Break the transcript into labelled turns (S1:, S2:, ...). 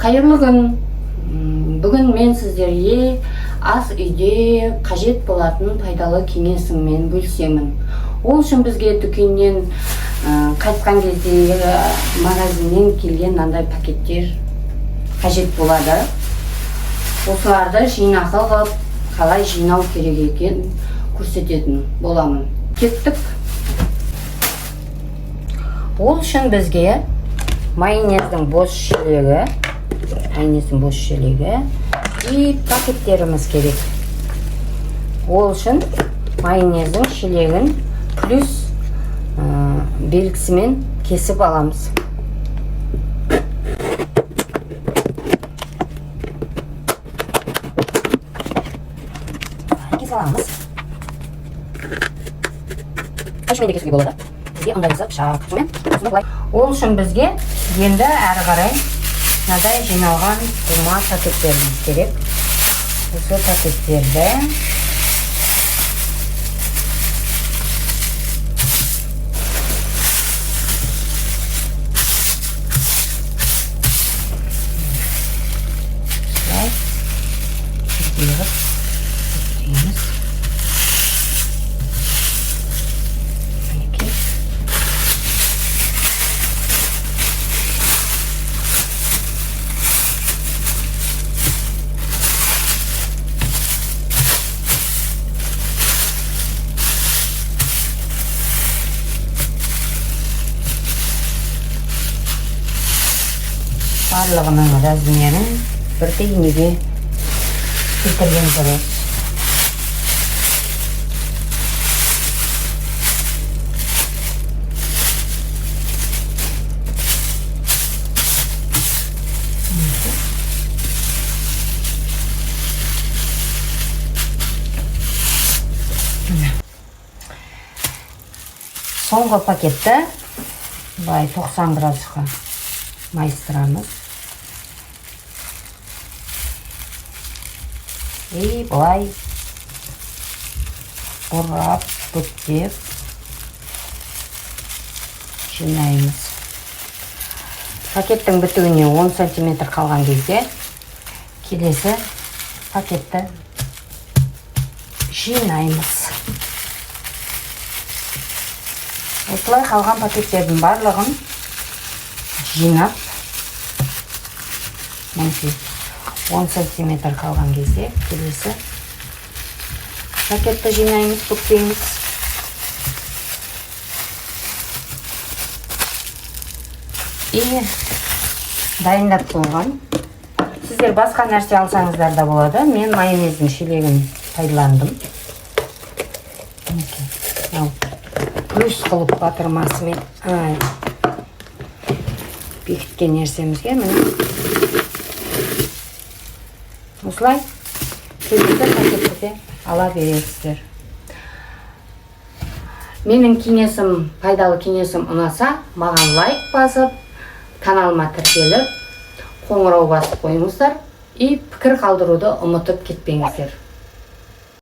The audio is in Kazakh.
S1: Қайырлы күн. Бүгін мен сіздерге ас үйде қажет болатын пайдалы кеңесіммен бөлісемін. Ол үшін бізге дүкеннен қайтқан кезде магазиннен келген мынандай пакеттер қажет болады. Осыларды жинақы қылып қалай жинау керек екен көрсететін боламын. Кеттік. Ол үшін бізге майонездің бос шелегі, и пакеттеріміз керек. Ол үшін майонездің шелегін плюс белгісімен кесіп аламыз. Кесіп аламыз. Қайшымен де кесуге болады. Бізге ыңғайлысы пышақпен. Ол үшін бізге енді әрі қарай мынадай жиналған бума пакеттеріміз керек. Осы пакеттерді осылай бірдей қылып бүктейміз. Мінекей. Барлығының размерін бірдей неге келтірген дұрыс. Соңғы пакетті былай 90 градусқа майыстырамыз. И былай бұрап, бүктеп жинаймыз. Пакеттің бітуіне 10 сантиметр қалған кезде келесі пакетті жинаймыз. Осылай қалған пакеттердің барлығын жинап, мінекей, 10 сантиметр қалған кезде келесі пакетті жинаймыз, бүктейміз. И дайындап қойған. Сіздер басқа нәрсе алсаңыздар да болады. Мен майонездің шелегін пайдаландым. Мінекей, мынау плюс қылып батырмасымен бекіткен нәрсемізге міне осылай келесі пакетті де ала бересіздер. Менің кеңесім, пайдалы кеңесім ұнаса, маған лайк басып, каналыма тіркеліп, қоңырау басып қойыңыздар и пікір қалдыруды ұмытып кетпеңіздер.